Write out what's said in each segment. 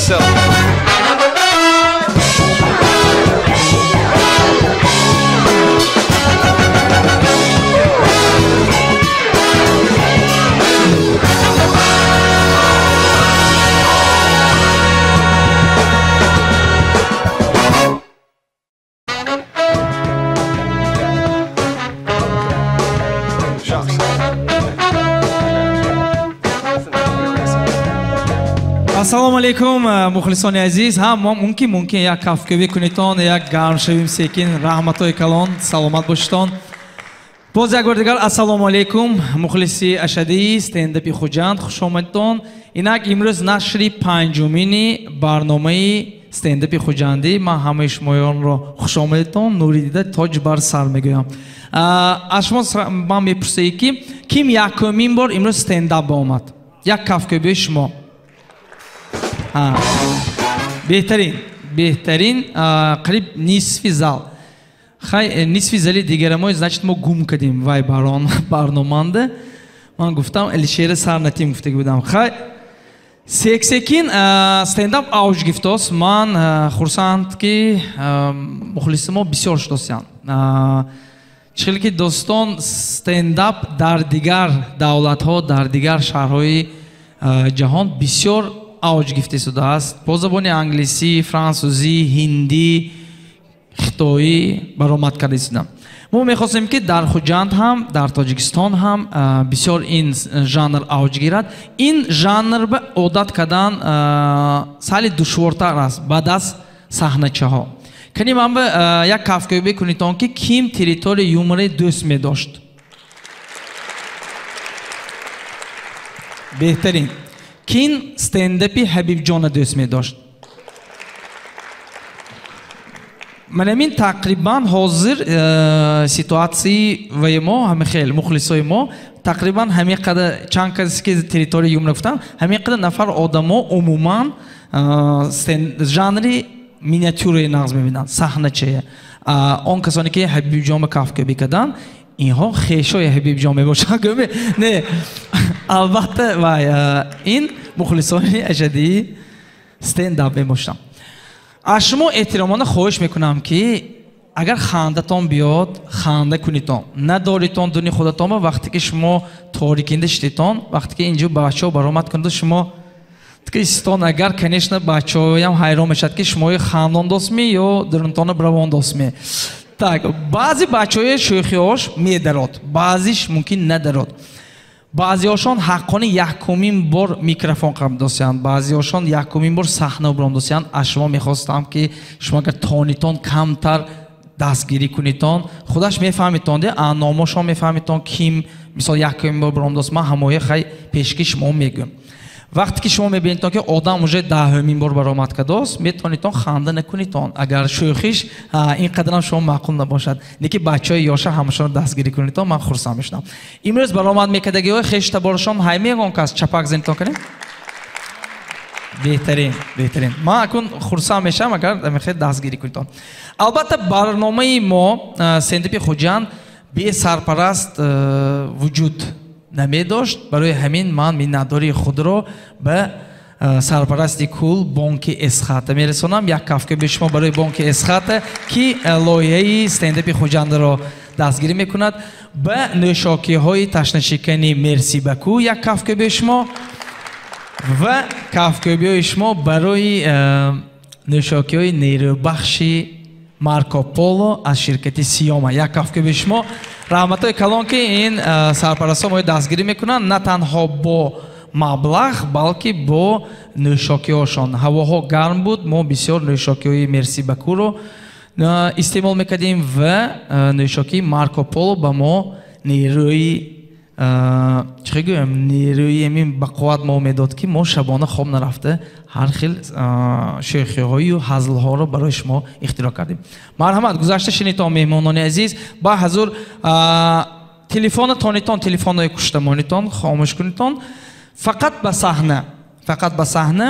yourself. Ассалому алейкум, мухлисони азиз. Ҳа, мо мумкин як кафкӯбӣ кунитон, як гарм шавим секин. Раҳматҳои калон, саломат бошитон. Боз як бор дигар ассалому алейкум, мухлиси ашадии стендапи Хуҷанд, хуш омадитон. Инак имрӯз нашри панҷумини барномаи стендапи Хуҷандӣ. Ман ҳамаи шумоёнро хуш омадитон, нури дида тоҷ бар сар мегӯям. Аз шумо ман мепурсам, ки ким якумин бор имрӯз стендап омад? Як кафкӯбии шумо. Беҳтарин, беҳтарин, қариб нисфи зал. Хай, нисфи зали дигарамой, значит, мо гум кардем вай барноманда. Ман гуфтам, Алишера сар натим гуфтаги будам. Хай, сек-секин стендап авҷ гирифтост. Ман хурсанд, ки мухлиси мо бисёр шудосянд. Чӣ ки дӯстон, стендап дар дигар давлатҳо, дар дигар шаҳрҳои ҷаҳон бисёр авҷ гирифта шудааст. Бо забони англисӣ, франсузӣ, ҳиндӣ, хитоӣ баромад карда шудам. Мо мехостем, ки дар Хуҷанд ҳам, дар Тоҷикистон ҳам бисёр ин жанр авҷ гирад. Ин жанр ба одат кардан сали душвортар аст баъд аз саҳначаҳо. Кани ман ба як кафкӯбӣ кунитон, ки ким территорияи юмори дӯст медошт? Беҳтарин. Ким стендапи Ҳабибҷона дӯст медошт? Манамин тақрибан ҳозир ситуатсияи ваи мо, ҳами хел мухлисои мо тақрибан ҳамин қадар чанд касе ки территорияи юмор гуфтам, ҳамин қадар нафар одамо умуман жанри миниатюраи нағз мебинанд, саҳначая. Он касоне ки Ҳабибҷон ба кафкӯбӣ карданд, инҳо хешои Ҳабибҷон мебошанд. Не, албатта, вай ин мухлисони ашадии стендап мебошанд. Аз шумо эҳтиромона хоҳиш мекунам, ки агар хандатон биёд, ханда кунитон. Надоритон дуни худатон, вақте ки шумо торикинда шидитон, вақте ки инҷо бачаҳо баромад кунад, шумо истон, агар, конечно, бачаҳоям ҳайрон мешавад, ки шумои хандон достми ё дурунтона бравон достми. Так, баъзе бачаҳои шӯхиҳош медарод, баъзеш мумкин надарод. Баъзеҳошон ҳаққони якумин бор микрофон қабул досиянд, баъзеҳошон якумин бор саҳна баром досиянд. Аз шумо мехостам, ки шумо агар тонитон камтар дастгирӣ кунитон, худаш мефаҳмитон, номошон мефаҳмитон, ким мисол якумин бор баром дост. Ман ҳамоя хай пешки шумо мегӯям. Вақте ки шумо мебинедтон, ки одам уже даҳумин бор баромад кардааст, метавонитон ханда накунитон. Агар шӯхиш ин қадарам шумо маъқул набошад. Лекин бачаҳои ёша ҳамашонро дастгирӣ кунитон, ман хурсанд мешавам. Имрӯз баромад мекардагиҳои хештаборашон ҳай мегон кас чапак зинтон кунем? Беҳтарин, беҳтарин. Ман акун хурсанд мешавам, агар мехоҳед дастгирӣ кунитон. Албатта, барномаи мо стендапи Хуҷанд бесарпараст вуҷуд намедошт. Барои ҳамин ман миннатдории худро ба сарпарасти кул бонки Эсхата мерасонам. Як кафкӯбии шумо барои бонки Эсхата, ки лоиҳаи стендапи Хуҷандро дастгирӣ мекунад. Ба нӯшокиҳои ташнашикани Мерси Баку як кафкӯбии шумо ва кафкӯбиҳои шумо барои нӯшокиҳои нерӯбахши Марко Поло аз ширкати Сиёма. Як кафкӯбии шумо. Раҳматҳои калон, ки ин сарпарастҳо моро дастгирӣ мекунанд на танҳо бо маблағ, балки бо нӯшокиҳошон. Ҳавоҳо гарм буд, мо бисёр нӯшокиҳои Мерси Бакуро истеъмол мекардем ва нӯшокии Марко Поло ба мо нерӯи чӣ гӯям, нерӯи ҳамин ба қувват мо медод, ки мо шабона хоб нарафта ҳар хел шӯхиҳою ҳазлҳоро барои шумо ихтироъ кардем. Марҳамат, гузашта шинитон, меҳмонони азиз. Ба ҳазур телефона тонитон, телефонҳои куштамонитон хомӯш кунитон. Фақат ба саҳна, фақат ба саҳна.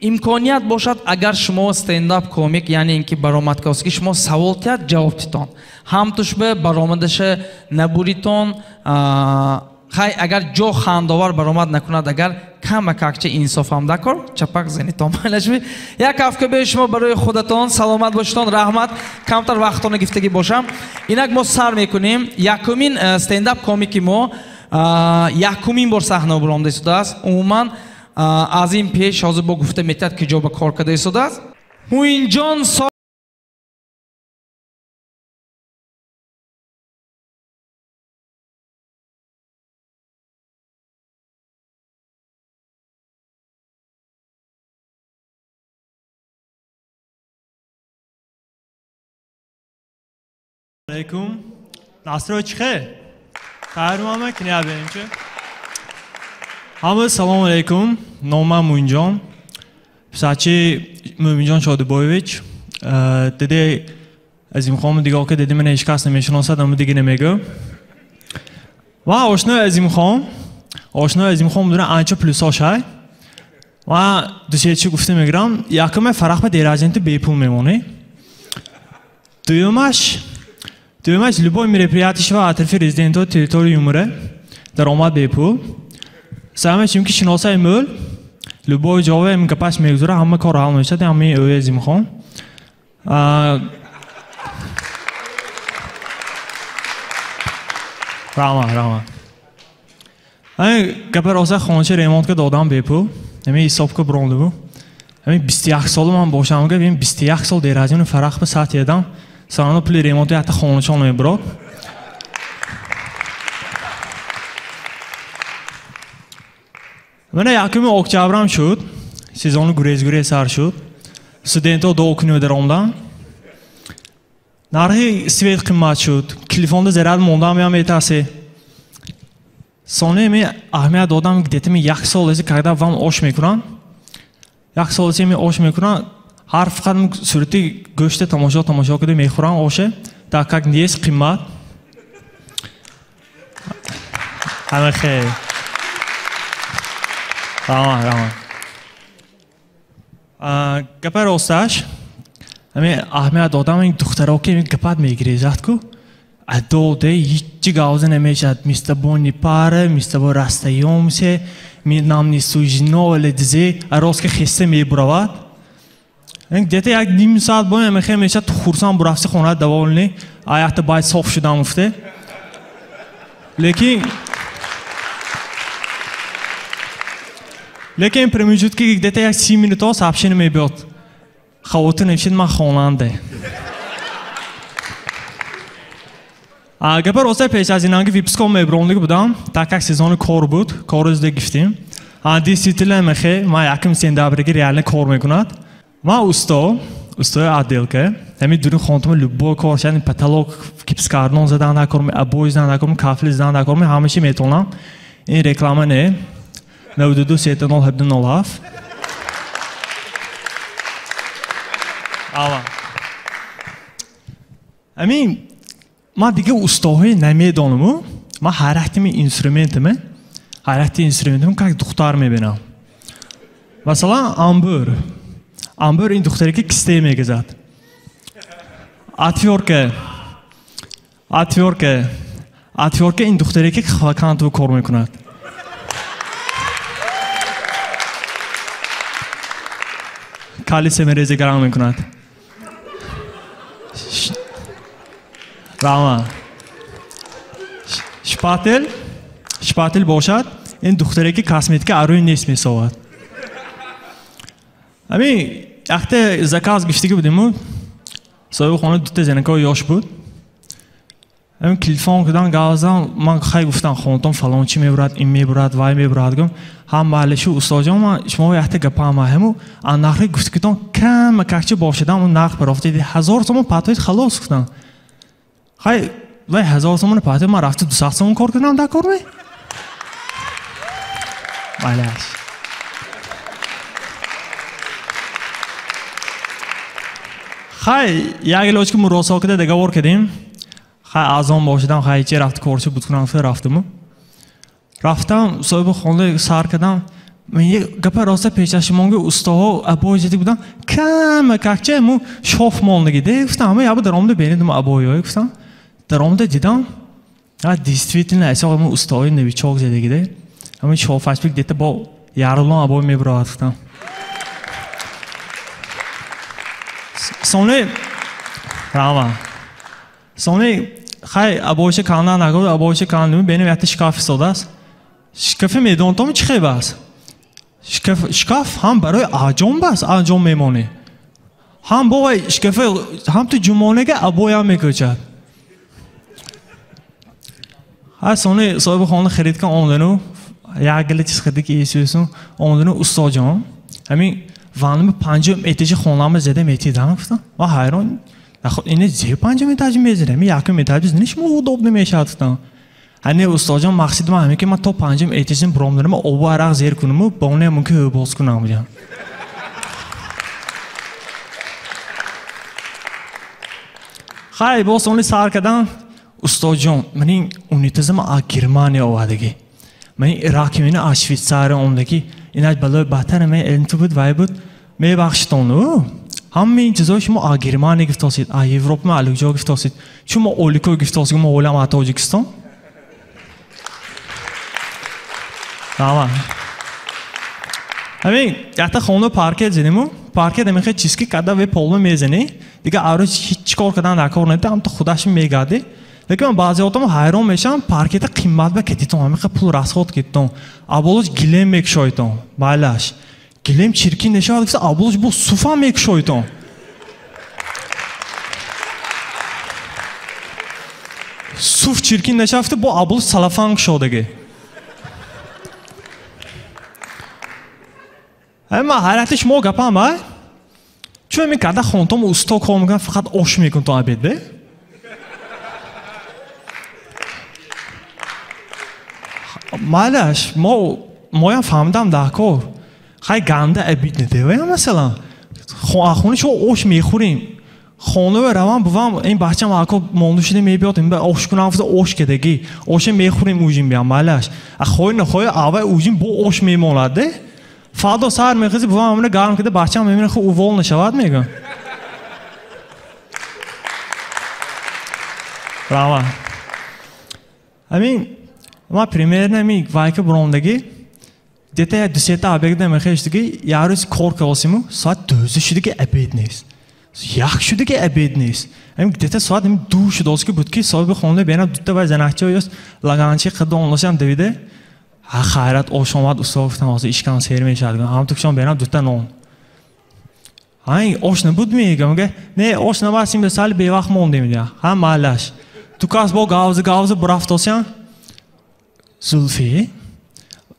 Имконият бошад, агар шумо стендап комик, яъне ин ки баромад кардед, ки шумо савол тиҳад, ҷавоб титон. Ҳамтуш ба баромадаша набуритон. Хай, агар ҷо хандовар баромад накунад, агар Камакакча инсофам дакор, чапак зенитон байлашми. Як кафкӯбии шумо барои худатон, саломат бошедон, раҳмат. Камтар вақтона гифтагӣ бошам. Инак мо сар мекунем. Якумин стендап комики мо якумин бор саҳна буромда истодааст. Умуман аз ин пеш ҳозир бо гуфта метиҳад ки ҷо ба кор карда истодааст. Муинҷон со алейкум. Насро чӣ хел? Хайр мама, ки набинем чӣ? Ҳама салом алейкум. Номам Муинҷон. Писарчи Муинҷон Шодибоевич. Деде Азимхон дигар ки деде ман ҳеҷ кас намешиносад, аммо дига намегӯ. Ва ошнои Азимхон, ошнои Азимхон будана анча плюсош ҳай. Ва дусечи гуфта мегирам, якуме фарах ба деражинти бепул мемонӣ. Дуюмаш любой мероприятие шава атрофи резидентҳо территорияи юморе даромад бепул. Сеюмаш чунки шиносаи мӯл любой ҷове м гапаш мегузара, ҳама кор ҳал мешавад, ҳамаи ӯи Азимхон. Раҳмат, раҳмат. Ҳамин гапа роста хонача ремонт ка додам бепул. Ҳамин ҳисоб ка бурондабу. Ҳамин 21 сола ман бошам, гап ин 21 сол деражини фарах ба сатҳ едам. Сарано пули ремонти ҳатто хоначон мебурод. Мана якуми октябрам шуд. Сезони гурез-гурез сар шуд. Студентҳо дуо кунӣ даромдан. Нархи свет қимат шуд. Телефонда заряд мондам ям метарсе. Сони ми аҳамият додам, где-то ми як сол эси, когда вам ош мекунам. Як сол эси ми ош мекунам. Ҳар фақат сурати гӯшта тамошо карда мехӯрам оше, так как нест қимат. Ҳама хел. Раҳмат, раҳмат. Гапа росташ, ҳамин аҳамият додам, ин духтаро ки гапат мегирезад ку, адо де ҳичи гавза намешавад. Мы с тобой не пара, мы с тобой расстаёмся, мы нам не суждено, или дизе, а рост ки хеста мебуравад. Где-то як ним соат боем, мехоҳем мешавад хурсанд бурафси хона довольный, а якта байд соф шудам гуфте. Лекин промежутки где-то як 30 минуто сообщение мебиёд. Хавотир навишед ман хонанде. Гапа роста пеш аз инанги випуском мебурондиги будам, так как сезони кор буд, корро зуда гирифтем. Действительно мехе, ман якум сентябрги реально кор мекунад. Ман усто, устои отделка, ҳамин дури хонтума любой кор, шани потолок гипскартон задан накор, обои задан накор, кафли задан накор, ҳамааши метавонам. Ин реклама не. 92 7 0 7 0 7. Ава. Ҳамин ман дига устоҳои намедонаму, ман ҳаракатими инструментаме, ҳаракати инструментам как духтар мебинам. Масалан, амбур. Амбур ин духтаре ки кисте мегазад. Отвёрка. Отвёрка. Отвёрка ин духтаре ки хлаканту кор мекунад. Кали семерезе гарам мекунад. Раҳмат. Шпатель, шпатель бошад, ин духтаре ки косметика арӯи нест месовад. Ҳамин якта заказ гирифтагӣ будиму, соҳиби хона дута занакҳои ёш буд. Ҳамин телефон кардам, гап задам, ман хай гуфтам, хонатон фалон чӣ мебурад, ин мебурад, вай мебурад. Гум, ҳам маҳаллашу устоҷон, ман шумо якта гапам ҳаму, а нархи гуфтагитон кама какча бошадам, он нарх барофта 1000 сомон патоид халос гуфтам. Хай, вай 1000 сомон патоид, ман рафта 200 сомон кор кардам, дар кор ме? Балаш. Хай, як илоҷ ки муросо карда договор кардем. Хай, аз он бошадам, хай чи рафт корчи буд кунам, рафтаму. Рафтам, соҳиби хона сар кардам. Ман як гапа роста пеш аз шумонги устоҳо обои задӣ будам. Кама какча му шоф мондагӣ. Де гуфтам, ҳама ябу даромада бинедум обоиҳое гуфтам. Даромада дидам. А действительно, эсо ҳама устоҳои новичок задагӣ де. Ҳама шофаш бик дета бо Ярулон обои мебуравад гуфтам. Сони рама. Сони хай обоиша кандан нагуфт, обоиша кандум, бенам якта шкаф истодааст. Шкафи медонтом чӣ хеб аст? Шкаф ҳам барои аҷом бас, аҷом мемонӣ. Ҳам бо вай шкафи ҳам ту ҷумонега обоям мекӯчад. Ҳа сони соҳиби хона харид кан омадану як гила чиз харид ки исӯсу омадану устоҷон ҳамин ваннами панҷум этажи хонама зада метидам гуфтам. Ва ҳайрон, ине зе панҷум этажи мезанем, ҳамин якум этажи зани шумо удобно мешавад гуфтам. Ҳане устоҷон мақсади ман ҳамин ки ман то панҷум этажим буромданам обу арақ зер кунаму ба оне мумкин ҳӯбоз кунам будам. Хай боз они сар кардам. Устоҷон, ман ин унитазам аз Германия овардагӣ. Ман ин раковина аз Швейтсария омадагӣ. Инаш балои баҳтар ман элнту буд, вай буд. Мебахшитон. Ҳамаи ин чизҳои шумо аз Германия гирифтосид, аз Европа ман алуҷо гирифтосид. Чун мо олико гирифтосид, мо олам аз Тоҷикистон. Раҳмат. Ҳамин якта хона паркет задиму, паркет ҳамин хел чиз ки када ве полма мезанӣ, дигар арӯз ҳеҷ кор кардан дар кор надида, ҳамто худаш мегарди. Лекин ман баъзе одам ҳайрон мешавам, паркета қимат ба кедитон, ҳамин хел пул расход кедитон. Аболош гилем мекушоитон, байлаш. Гилем чиркин нашавад, гуфта аболош бо суфа мекушоитон. Суф чиркин нашавад, бо аболош салафан кушодаги. Ҳама ҳайрати шумо гапам, а? Чун ҳамин када хонтом усто кор мекунад, фақат ош мекунад то обед, бе? Майлаш, моям фаҳмидам дар кор. Хай ганда обед надеваям, масалан. Хони шумо ош мехӯрем. Хонава равам, бувам, ин бачам ако монду шуда мебиёд, ин ба ош кунам, физа ош кедагӣ. Оша мехӯрем ужин биям, майлаш. А хоҳи нахоҳи аввал ужин бо ош мемонад, де? Фардо сар мехези, бувам ҳамина гарм кида, бачам мебинад, хуб увол нашавад, мегӯям. Раҳмат. Ҳамин ман примерно ҳамин вайка буромдагӣ, где-то як ду-сета обед мехештагӣ, як рӯз кор кардосиму, соат 12 шудагӣ обед нест. 1 шудагӣ обед нест. Ҳамин где-то соат ҳамин 2 шудост ки буд ки соҳиби хона бенам дута вай занакча ёст, лаганчи қидда онлошам давида. Ҳа хайрат ош омад, усто гуфтам, ҳозир ишкам сер мешавад. Ҳам тукшон бенам дута нон. Ҳа ош набуд мегӯям, мега, не ош набастим, ба сали бевақт мондем. Ҳа малаш. Ту кас бо гавза гавза бурафтосян. Зулфи,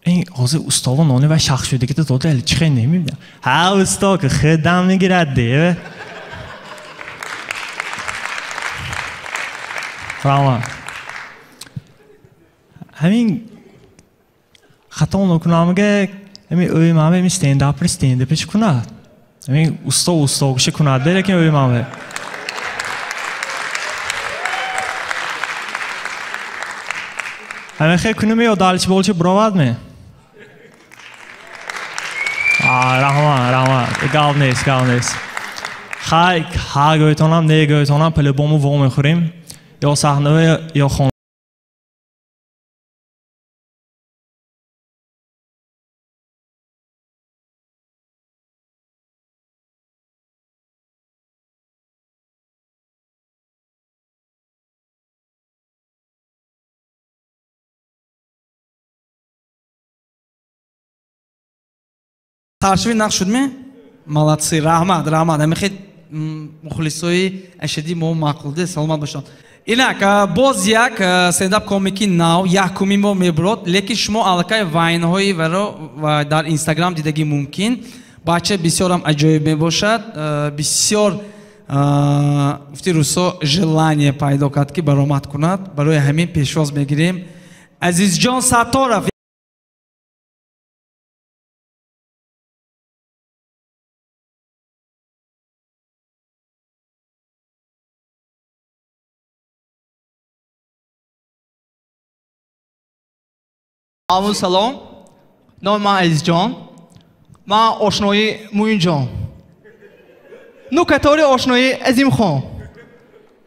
ин ҳозир устово нони вай шах шудагита дода, али чихе немебинам. Ҳа усто ки худам мегирад де. Раҳмат. Ҳамин хато накунамга, ҳамин ӯй ман ҳамин стендапри стендапиш кунад. Ҳамин усто устогиша кунад, лекин ӯй ман. Ҳамин хел кунем ё далчи болчи буровад ме? Раҳмат, раҳмат. Гап нест, гап нест. Хай, ҳа гӯйтонам, не гӯйтонам, по-любому во мехӯрем. Ё саҳнава, ё хона. Қаршиви нақш шудме? Молодцы, раҳмат, раҳмат. Ҳамин хел мухлисои ашадии мо маъқулде, саломат бошед. Инак, боз як стендап комики нав, якуми мо мебурод, лекин шумо аллакай вайнҳои варо дар Инстаграм дидагӣ мумкин. Бача бисёрам аҷоиб мебошад, бисёр гуфти русо желание пайдо кард ки баромад кунад. Барои ҳамин пешвоз мегирем Азизҷон Сатторов. Аввал салом. Номи ман Азизҷон. Ман ошнои Муинҷон. Ну, который ошнои Азимхон.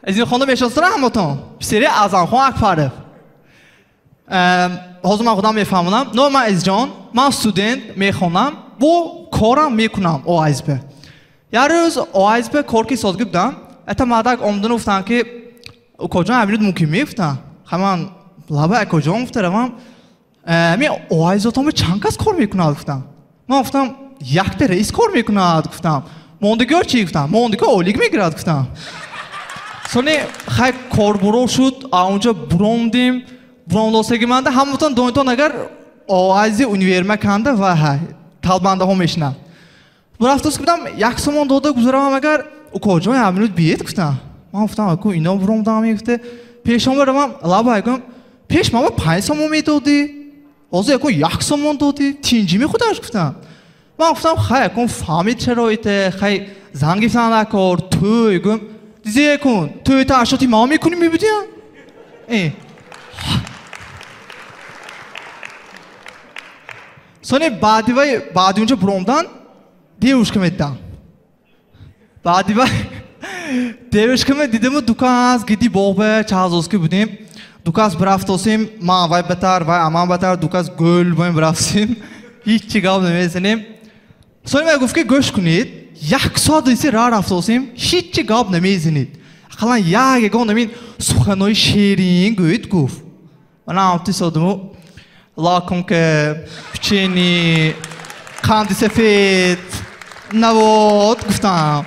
Азимхонро мешиносед ҳаматон? Писари Аъзамхон Акбаров. Ҳозир ман худам мефаҳмонам. Номи ман Азизҷон. Ман студент мехонам, бо корам мекунам ОАСБ. Як рӯз ОАСБ кор ки созги будам, эта мардак омадан гуфтанд ки укоҷон аминут мумкин мегуфтанд. Ҳаман лаба акоҷон гуфта равам. Ами ОАСБ чанд кас кор мекунад гуфтам. Ман гуфтам якта раис кор мекунад гуфтам. Мондагиҳо чӣ гуфтам? Мондагиҳо ойлик мегирад гуфтам. Сони хай корбуро шуд, онҷо буромдим. Буромдосаги манда ҳаматон донитон агар ОАС универма канда ва ҳай талбандаҳо мешинанд. Бурафтос гуфтам як сомон дода гузаравам агар укоҷон аминут биед гуфтам. Ман гуфтам аку ино буромдам мегуфте. Пешом равам лаба гум пеш ман 5 сомон медодӣ. Ҳозир яку 1 сомон додӣ. Тинҷи мехудаш гуфтам. Ман гуфтам хай якун фаҳмид шароите, хай занг гирифтан накор, тӯй гум. Зе кун, тӯй та ашоти ма мекунӣ мебудиям? Сони баъди вай баъди унҷо буромдан девушка медидам. Баъди вай девушка медидиму дуказ гиди боғбе чаҳзоски будем. Дуказ бирафтосим, ман вай батар, вай аман батар, дуказ гӯл боем бирафтосим. Ҳеҷ чи гап намезанем. Сони вай гуфт ки гӯш кунед, як соат иси ра рафтосим, ҳеҷ чи гап намезанед. Ақаллан як ягон амин суханои шерин гӯед гуфт. Манам амти содиму лакомка, печенье, қанди сафед, навод гуфтам.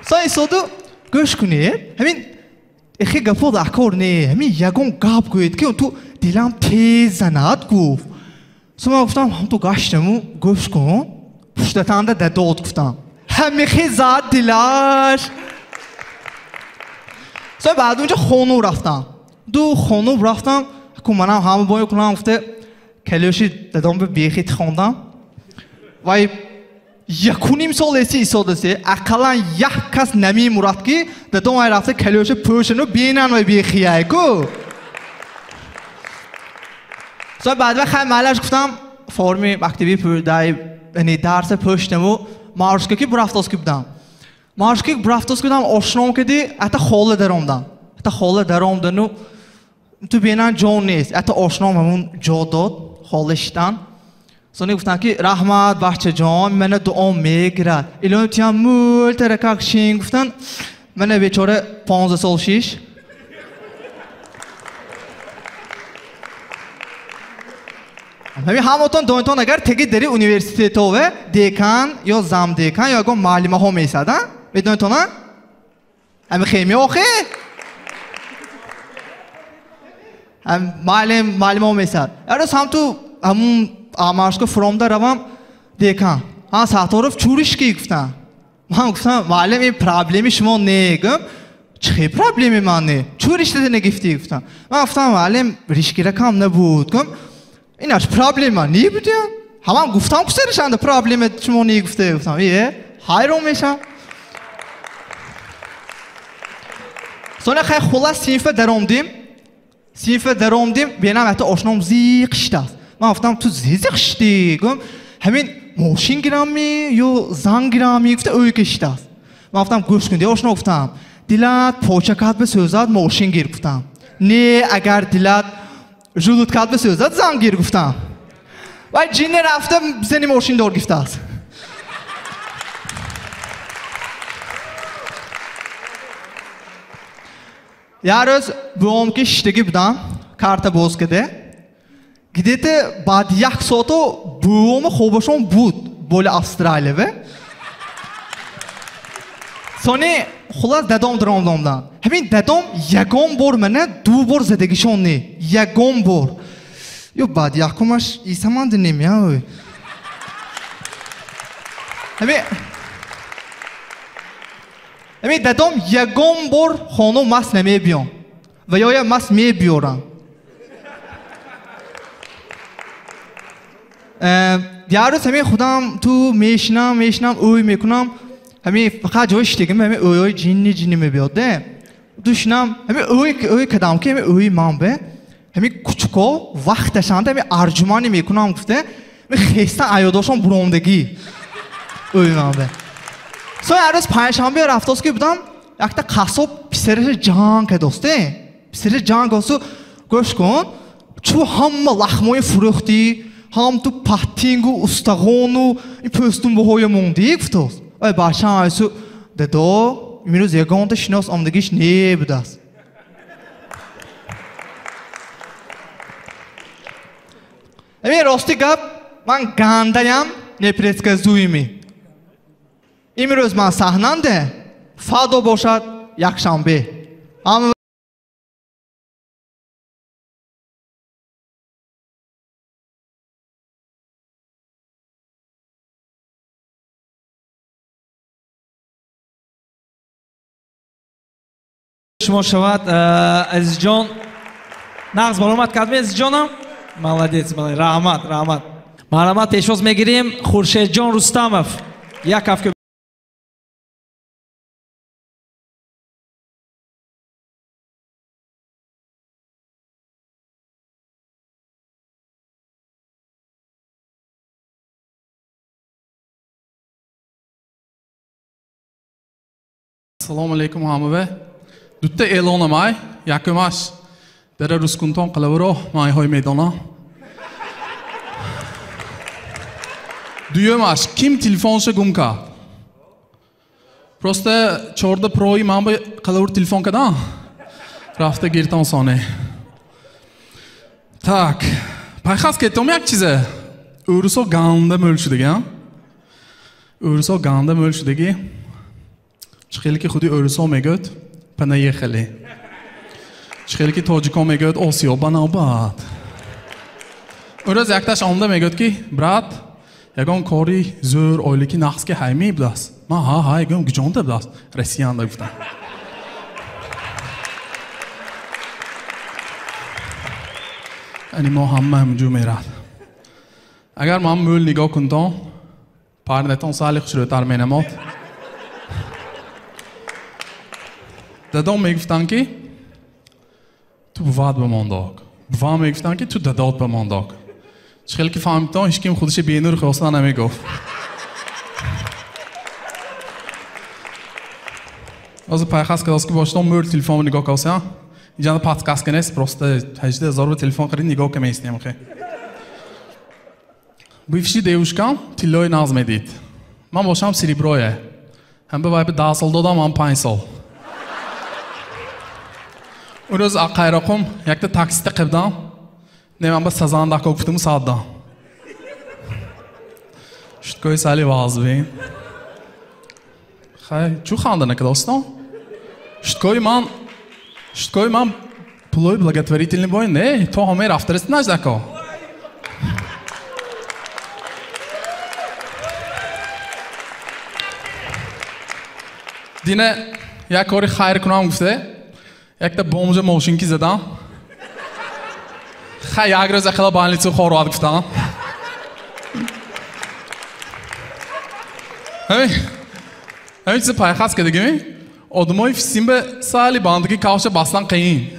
Сони соду гӯш кунед, ҳамин эхе гапо дакор не, ҳамин ягон гап гӯед ки ту дилам тез занад гуфт. Со ман гуфтам ҳам ту гаштаму гӯш кун, пуштатанда дадод гуфтам. Ҳамихе зад дилаш. Со баъд унҷо хону рафтам. Ду хону рафтам, ку манам ҳама бой кунам гуфте калёши дадом ба бехит хондам. Вай якуним сол эси исодасе, ақаллан як кас намемурад ки дадом вай рафта калёши пӯшану бинан вай бехияй ку. Со баъд вай хай малаш гуфтам форми мактаби дай яъне дарса пӯшнаму маршка ки бурафтос ки будам. Маршка ки бурафтос ки будам ошном кади ата хола даромдам. Ата хола даромдану ту бинан ҷо нест. Ата ошном ҳамун ҷо дод хола шитан. Сони гуфтанд ки раҳмат бачаҷон, мана дуо мегирад. Илоҳим тиям мӯл таракак шин гуфтанд. Мана бечора 15 сол шиш. Ҳамин ҳаматон донитон агар теги дари университетове декан ё замдекан ё ягон муаллимаҳо месад, а? Медонитон, а? Ҳамин хемия охе? Ҳам муаллимаҳо месад. Ярос ҳам ту ҳамун амашка фуромда равам декан. Ҳа Сатторов чуришки гуфтам. Ман гуфтам муаллим ин проблеми шумо не гум. Чӣ проблеми ман не? Чуриш нагифтӣ гуфтам. Ман гуфтам муаллим ришкира кам набуд гум. Инаш проблема не будям. Ҳамам гуфтам ку саришанда проблема шумо не гуфта гуфтам. Е, ҳайрон мешам. Соня хай хулас синфа даромдим. Синфа даромдим, бенам ҳатто ошном зиқ шидаст. Ман гуфтам ту зиқ шидӣ гум. Ҳамин мошин гирамми ё зан гирамми гуфта ӯй кишидаст. Ман гуфтам гӯш кун, ошно гуфтам. Дилат почакат бисӯзад мошин гир гуфтам. Не, агар дилат желудкат бисӯзад зан гир гуфтам. Вай ҷинне рафта зани мошиндор гирифтааст. Як рӯз буом ки шиштагӣ будам, карта боз каде. Где-то баъди як соато буома хобашон буд боли Австралияве. Сони хулас дадом даромдомдан. Ҳамин дадом ягон бор мана ду бор задагишон не. Ягон бор. Ё баъди якумаш исаманди немя. Ҳамин дадом ягон бор хона мас намебиён. Ва ё мас мебиёрам. Як рӯз ҳамин худам ту мешинам, ӯй мекунам. Ҳамин фақат ҷои шиштагим ҳамин ӯйҳои ҷинни ҷинни мебиёд, де. Ту шинам, ҳамин ӯй кадам ки ҳамин ӯйи ман бе. Ҳамин кучуко вақташанда ҳамин арҷуманӣ мекунам гуфте, ҳамин хестан аёдошон буромдагӣ ӯйи ман бе. Со як рӯз панҷшанбе рафтос ки будам, якта қассоб писараша ҷанг кардост, де. Писараша ҷанг кардосту гӯш кун, чу ҳама лахмои фурӯхтӣ, Ҳам ту паттингу устағону ин пӯстумбаҳоя мондӣ гуфтааст. Ой бачаам айсу дадо имрӯз ягонта шинос омдагиш не будааст. Эми рости гап ман гандаям непредсказуемый. Имрӯз ман саҳнамде фадо бошад якшанбе. Ҳама шумо шавад Азизҷон. Нағз баромад кардем Азизҷонам. Молодец, молодец. Раҳмат, раҳмат. Марҳамат пешвоз мегирем Хуршедҷон Рустамов. Як кафка. Ассалому алайкум ҳамаве. Дутта эълонамай, якумаш дара рускунтон қалавро майҳои медона. Дуюмаш ким телефонша гум кард? Просто 14 прои ман ба қалавр телефон кардам. Рафта гиртон соне. Так, пайхас кетом як чизе. Ӯрусо ганда мӯл шудагӣ. Ӯрусо ганда мӯл шудагӣ. Чӣ хеле ки худи ӯрусо мегӯяд, панаехали. Чӣ хеле ки тоҷикон мегӯяд, осиё ба навбат. Ӯрӯз якташ омда мегӯяд ки брат, ягон кори зӯр ойлики нақс ки ҳай мебудааст. Ман ҳа ҳай гӯям, гуҷонда будааст? Россиянда гуфтам. Ани мо ҳама ҳамҷӯ мерад. Агар ман мӯл нигоҳ кунтон, парнетон сали хушрӯтар менамод. Дадом мегуфтанд ки ту буват ба мондог. Бувам мегуфтанд ки ту дадот ба мондог. Чӣ хеле ки фаҳмидтон, ҳеҷ ким худаше бенур хостан намегуфт. Ҳозир пайхас кардост ки бошдом мӯр телефонро нигоҳ кардосям. Инҷа подкаст нест, просто 18 000 телефон харид нигоҳ кам хе. Бывший девушкам тиллои наз медид. Ман бошам сереброе. Ҳам ба вай ба 10 сол додам, ҳам 5 сол. Ӯрӯз Қайроқум якта таксита қибдам. Не ман ба сазандако гуфтаму саддам. Шуткои сали вазбин. Хай, чӯ ханда накардостон? Шуткои ман пулои благотворительный бой не, то ҳамаи рафтарест наждако. Дине як кори хайр кунам гуфте, якта бомжа мошинки задам. Хай як рӯз ақала больницу хорват гуфтам. Ҳамин чизе пайхас кардагими? Одамои фисимба сали бандагӣ кавша бастан қиин.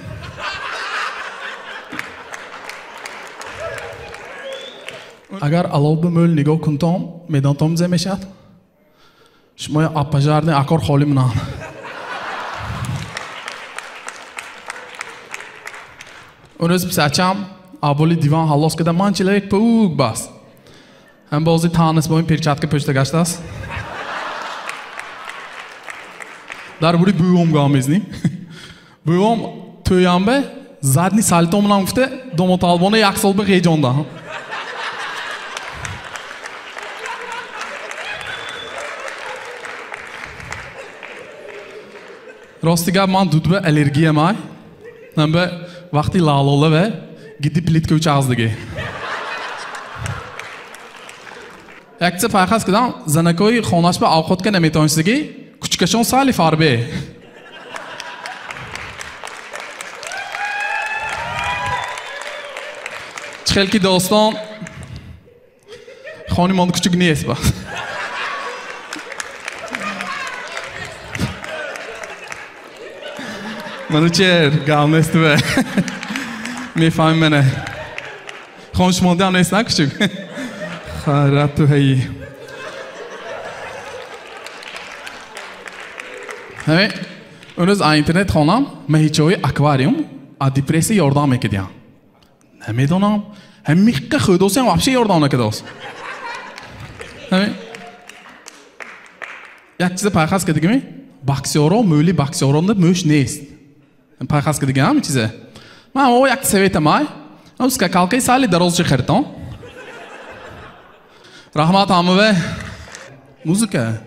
Агар алов ба мӯл нигоҳ кунтом, медонтом зе мешавад? Шумоя аппажарни акор холӣ монанд. Он рӯз писарчам аболи диван ҳаллос карда, ман человек паук баст. Ҳам бози танис бо ин перчатка пӯшта гаштааст. Дар бори бувом гап мезнем. Бувом тӯямбе задни салтом нам гуфте домоталбона як сол ба ғеҷонда. Рости гап ман дудба аллергия май. Намбе вақти лалола ве гиди плитка учаздиги. Якча пайхас кардам, занакои хонаш ба авқотка наметонистиги, кучкашон сали фарбе. Чӣ хел ки достон хони монд кучук нест ба. Манучер гап нест бе. Мефаҳми мене. Хон шумондаам нест на кучук? Хайрат ту ҳайи. Ҳамин он рӯз аз интернет хонам маҳичаҳои аквариум аз депрессия ёрдам мекардиям. Намедонам, Ҳамиққа хӯдосиам вообще ёрдам накардост. Як чиза пайхас кардагими? Боксёро, мӯли боксёронда мӯш нест. Пайхас кардагам чиза. Ман о як советам ай. Ам скакалкаи сали дарозчи харитон. Раҳмат ҳамаве. Музыка.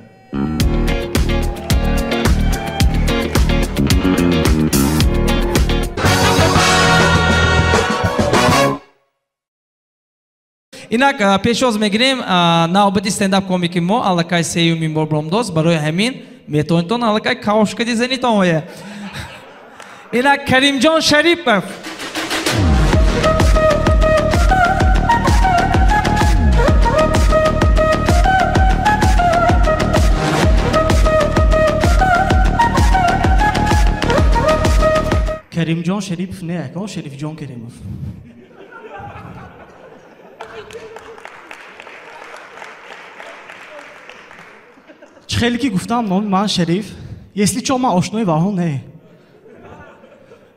Инак пешвоз мегирем навбати стендап комики мо аллакай сеюмин бор бромдост. Барои ҳамин метавонитон аллакай кавошкади занитон оя. Инак Каримҷон Шарипов. Каримҷон Шарипов не, ако Шарифҷон Каримов. Хеле ки гуфтам номи ман Шариф, если чо ман ошнои ваҳо не.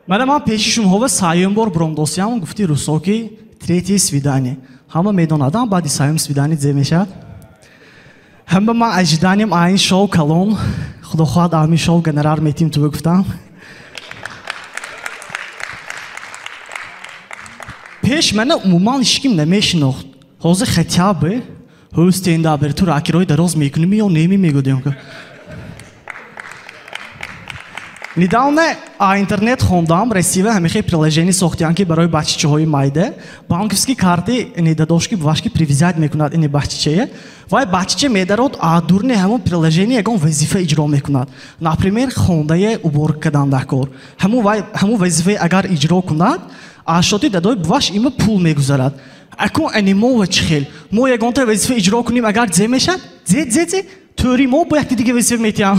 Мана ман пеши шумоҳо саюм бор бромдосиям, гуфти русо ки третье свидание. Ҳама медонадам баъди саюм свидание зе мешавад. Ҳама ман ожиданием айн шоу калон, худо хоҳад ами шоу гонорар метим ту гуфтам. Пеш мана умуман ҳеч ким намешинохт. Ҳозир хотя бы ҳӯ стендапер ту ракирои дароз мекунӣ ё неми мегӯдем. Недавно а интернет хондам, Россия ҳамихе приложение сохтиян ки барои баччаҳои майда банковский карти недадошки бувашки привязать мекунад ини баччае. Вай бачча медарод а дурни ҳамон приложение ягон вазифа иҷро мекунад. Например, хондае уборка кардан дар кор. Ҳамон вазифае агар иҷро кунад, ашоти дадои буваш има пул мегузарад. Акун анимова чӣ хел? Мо ягонта вазифа иҷро кунем, агар зе мешад? Зе, зе, зе? Тӯри мо бо якти дига вазифа метиҳам.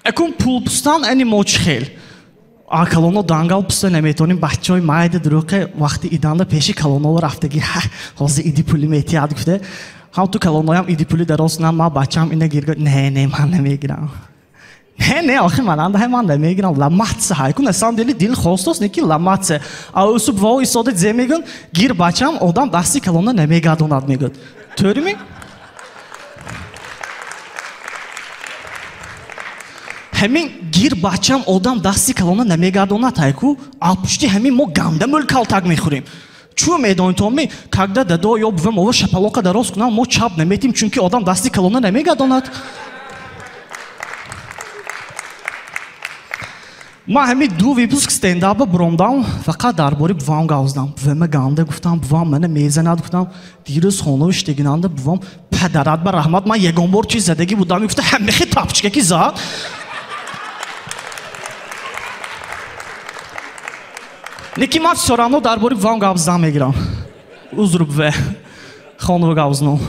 Акун пул пустан анимо чӣ хел? А калоно дангал пуста наметонем, бачаҳои майда дурӯқе вақти иданда пеши калоново рафтагӣ, ҳозир иди пули метиҳад гуфта. Ҳам ту калоноям иди пули дароз кунам, ман бачаам ина гирго, не, не, ман намегирам. Не, не, охи мананда ҳай ман намегирам. Ламатса ҳай кун, на самом деле дил хостост, не ки ламатса. А усуб во истода зе мегӯн, гир бачам одам дасти калона намегардонад мегӯд. Тӯрими? Ҳамин гир бачам одам дасти калона намегардонад ҳай ку, а пушти ҳамин мо ганда мӯл калтак мехӯрем. Чӯ медонед ми, когда дадо ё бувам ова шапалоқа дароз кунам, мо чап наметим, чунки одам дасти калона намегардонад. Ман ҳамин ду выпуск стендапа буромдам, фақат дар бораи бувам гап задам. Бувама ганда гуфтам, бувам мана мезанад гуфтам, дирӯз хона иштегинанда бувам падарат ба раҳмат, ман ягон бор чиз задагӣ будам, гуфта ҳамихи тапчика ки зад. Лекин ман всё равно дар бораи бувам гап задан мегирам. Узр буве, хонава гап занам.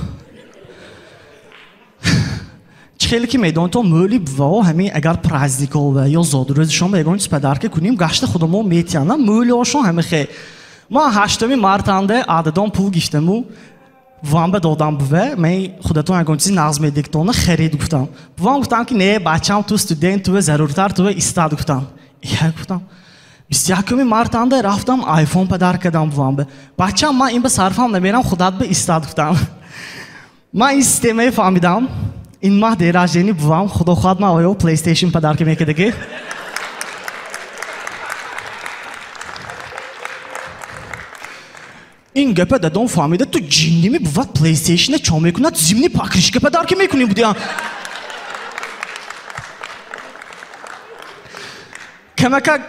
Хеле ки медонед, то мӯли бувао ҳамин агар праздникова ё зодрӯзшон ягон чиз падарка кунем, гашта худамо метиҳанд, мӯлиошон ҳамихе. Ман 8 мартанда ададон пул гирифтаму бувам ба додам буве, ман худатон ягон чизи нағз медиктона харид гуфтам. Бувам гуфтам ки не, бачам ту студент, ту заруртар, ту истад гуфтам. Я гуфтам. 21 мартанда рафтам айфон падар кардам бувам ба. Бачам ман ин ба сарфам намерам, худат ба истад гуфтам. Ман ин системае фаҳмидам. Ин маҳ день рождения бувам, худо хоҳад ман оё PlayStation подарка мекардаги. Ин гапа дадом фаҳмида, ту ҷинними бувад PlayStation-а чо мекунад, зимни покрышка подарка мекунӣ будиям. Камакак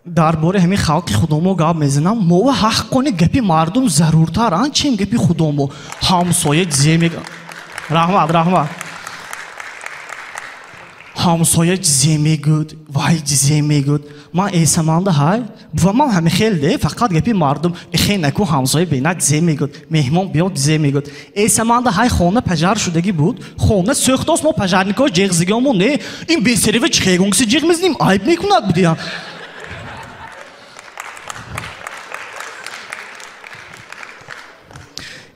дар бораи ҳамин халқи худомо гап мезанам, мова ҳаққони гапи мардум заруртар, ан чем гапи худомо. Ҳамсоя зе мега. Раҳмат, раҳмат. Ҳамсоя зе мегӯд, вай зе мегӯд. Ман эсаманда ҳай, бува ман ҳами хел де, фақат гапи мардум, эхе наку ҳамсоя бинад зе мегӯд, меҳмон биёд зе мегӯд. Эсаманда ҳай хона пажар шудагӣ буд, хона сӯхтост, мо пажарнико ҷеғ зигомо не, ин бесерива чӣ хегонгиси ҷеғ мезанем, айб мекунад будиям.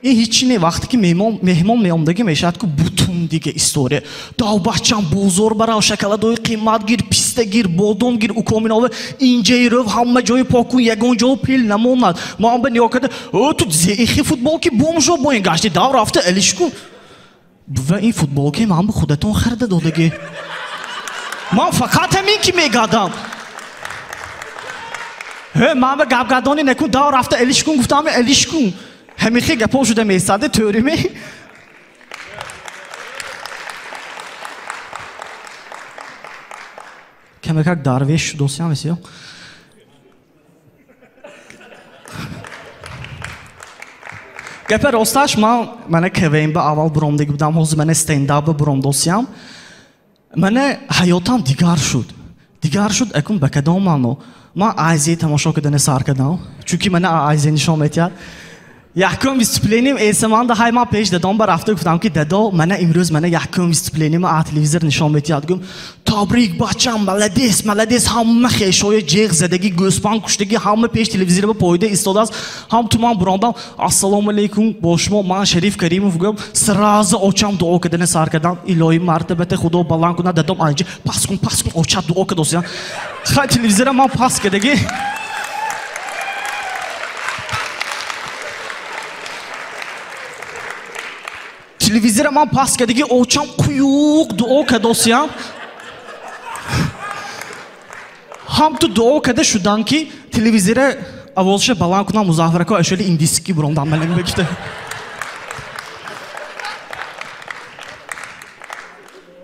Ин ҳеч не, вақте ки меҳмон меомдагӣ мешавад ку бутун дига история. Дав бачам бозор барав, шоколадои қимат гир, писта писта гир, бодом гир, укоминова инҷаи рӯв ҳама ҷои пок кун, ягон ҷо пил намонад. Ман ба нигоҳ карда, о ту зеихи футболки бомжо бо ин гашти дав рафта элиш кун. Ва ин футболки ман ба худатон харида додагӣ. Ман фақат ҳамин ки мегардам. Ҳе, ман ба гапгардонӣ накун, дав рафта элиш кун, гуфтам элиш кун. Ҳамихи гапо шуда месаде, тӯриме? Камакак дарвеш шудосиям весиё. Гапа росташ ман мана КВН ба аввал буромдагӣ будам, ҳозир мана стендап ба буромдосиям. Мана ҳаётам дигар шуд. Дигар шуд акун ба кадом маъно? Ман Азия тамошо кардани сар кардам, чунки мана Азия нишон метиҳад. Якум выступлением эсаманда ҳай ман пеш дадом ба рафта гуфтам ки дадо мана имрӯз мана якум выступлением а телевизор нишон метиҳад. Гум табрик бачам, молодец, молодец, ҳама хешои ҷеғ задагӣ, гӯспанд куштагӣ, ҳама пеш телевизор ба поида истодааст. Ҳам ту ман бурондам, ассалому алайкум, бо шумо ман Шариф Каримов гум, сразу очам дуо кардани сар кардам. Илоҳи мартабата Худо баланд кунад, дадом анҷа пас кун, пас кун, оча дуо кардосиям. Хай телевизора ман пас кардагӣ. Телевизора ман пас кардагӣ, очам қуюқ дуо кардосиям. Ҳам ту дуо карда шудам ки телевизора овозша баланд кунам, Музаффарако ашёли индиски буромдам малам бекишта.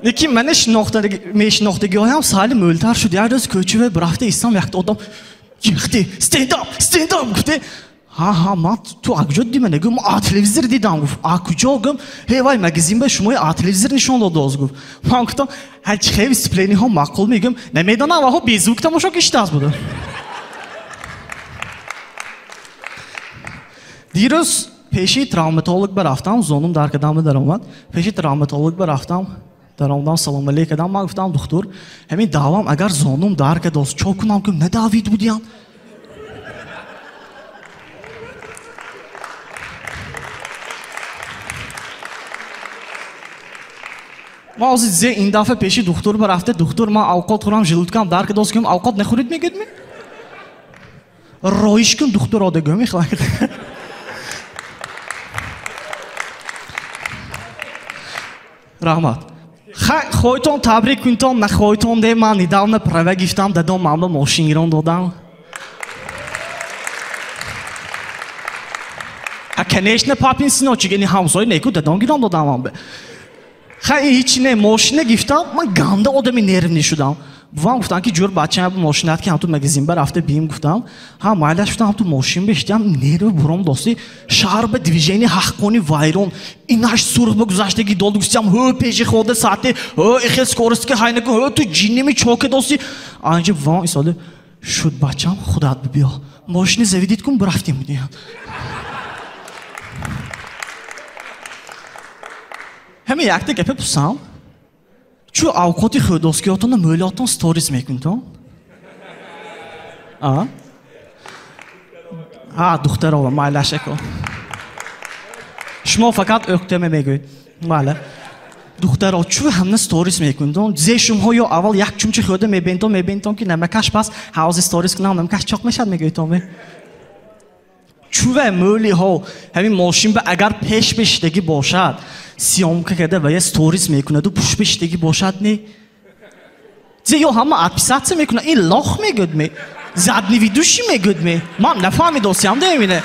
Лекин мана мешинохтагиҳоям сали мӯлтар шуд. Як рӯз кӯча рафта истам, якта одам йихти стендап, стендап гуфте. Ҳа, ҳа, ман ту а куҷо дидӣ мана? Гум, а телевизор дидам, гуфт. А куҷо? Гум, ҳей вай магазин ба шумои а телевизор нишон додааст, гуфт. Ман гуфтам, ҳа чи хел выступлениҳо маъқул мегӯм, намедонам, ваҳо беззвук тамошо киштааст буда. Дирӯз пеши травматолог ба рафтам, зонум дар кадам даромад. Пеши травматолог ба рафтам, даромадам, салом алейк кардам. Ман гуфтам, духтур, ҳамин давам агар зонум дар кадост, чо кунам? Гум, надавид будиям. Ман ҳозир зе ин дафъа пеши духтур ба рафта, духтур, ман авқот хӯрам, желудкам дар кадост, гум, авқот нахӯред мегӯед ми? Роиш кун духтур ода, гум, мехоҳад. Раҳмат. Хоҳитон табрик кунтон, нахоҳитон де, ман недавно права гирифтам, дадом ман ба мошин гирон додам. А конечно, папин синочек, ини ҳамсоя неку дадом гирон додам ман ба. Хай ҳеч не, мошина гирифтам, ман ганда одами нервни шудам. Бувам гуфтам ки ҷур бачаам бу мошинат ки ҳам ту магазин ба рафта бием гуфтам. Ҳа майлаш гуфтам, ҳам ту мошин бештиам, нерв буром дости, шаҳр ба движение ҳаққони вайрон. Инаш сурх ба гузаштаги дод гуфтам, ҳо пеши хода саати, ҳо ихел скорость ки ҳай накун, ҳо ту ҷинними чока дости. Анҷа бувам исода, шуд бачам, худат бибиё. Мошини заведит кун, бурафтем будиям. Ҳамин якта гапа пурсам, чу авқоти хӯдоскиётонро мӯлиётон сторис мекунтон? А? Ҳа, духтарова, майлаш ако. Шумо фақат ӯқтема мегӯед. Бале. Духтаро, чу ҳамна сторис мекунтон? Зе шумҳо ё аввал як чумчи хӯда мебинтон, мебинтон ки намакаш пас ҳавзи сторис кунам, намакаш чоқ мешад мегӯедтон ме? Чуве мӯлиҳо ҳамин мошин ба агар пеш бешидагӣ бошад, съёмка карда ва я сторис мекунаду пуш бешидагӣ бошад не? Зе ё ҳама отписаться мекунад, ин лох мегӯд ме? Задний ведущий мегӯд ме? Ман нафаҳмидосиям де мине.